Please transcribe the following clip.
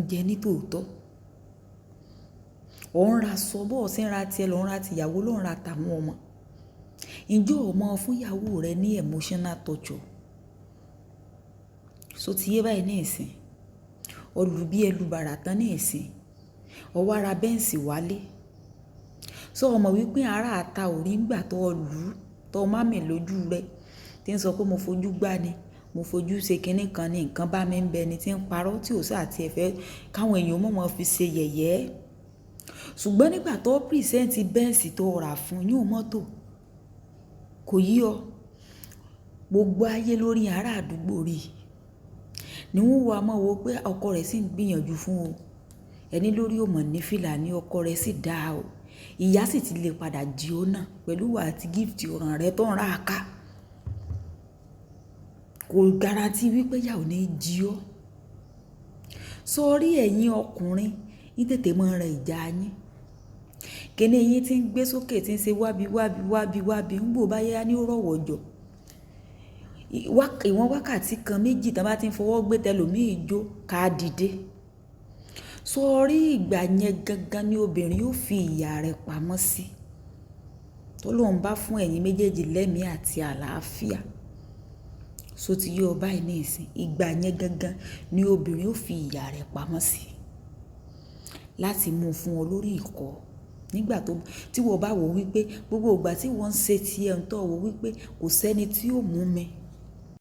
jẹ ní tòótọ́. Ò ń ra aṣọ, bó ṣe ń ra tiẹ̀ lọ ń ra ti ìyàwó ló ń ra tàwọn ọmọ. Ǹjẹ́ o mọ̀ fún ìyàwó rẹ ní emotional torture? So ti yé báyìí ní ìsìn. O lù bí ẹlú bàrà tán ní ìsìn. O wá ra Benz wálé. So o mọ̀ wípé ará ata ò rí nígbà tó lù, tó má mì lójú rẹ, tí ń sọ pé mo fojú gbá ni, mo fojú ṣe kíní kan ni, nǹkan bá mi ń bẹ ni tí ń parọ́ tí ò sá ti ẹ fẹ́ káwọn èèyàn mọ̀ mọ́ fi ṣe yẹ̀yẹ́. Ṣùgbọ́n nígbà tó present Benz tó rà fún yín mọ́tò, kò yí ọ. Gbogbo ayé lórí ará àdúgbò rí. Ni wọ́n wá mọ̀ wò pé ọkọ rẹ̀ sì ń gbìyànjú fún o. Ẹni lórí ò mọ̀ ní fìlà ní ọkọ rẹ̀ sì dá o. Ìyá sì ti lè padà jí ó náà pẹ̀lú ìwà àti gift ọ̀ràn rẹ tó ń rà ká. Kò guarantee wípé ìyá ò ní jí ọ. Sọ rí ẹ̀yin ọkùnrin, yín tètè máa ń rẹ ìjà yín. Kíni yín tí ń gbé sókè tí ń ṣe wábi wábi wábi wábi ń gbò bá yá ní ó rọ̀wọ̀ jọ. Ìwọ̀n wákàtí kan méjì tí wọ́n bá ti ń fọwọ́ gbé tẹlòmíì jó ká dìde. Sọ rí ìgbà yẹn gangan ni obìnrin yóò fi ìyà rẹ̀ pamọ́ sí. T'Ọlọ́run bá fún ẹ̀yin méjèèjì lẹ́mí àti àlàáfíà. So ti yé ọ báyìí ní ìsìn. Ìgbà yẹn gangan ni obìnrin yóò fi ìyà rẹ̀ pamọ́ sí. Láti mú fún ọ lórí ìkọ́. Nígbà tó, tí wọ́ bá wò wípé gbogbo ìgbà tí wọ́n ń ṣe tí ẹ ń tọ́ wò wípé kò sẹ́ni tí yóò mú mi.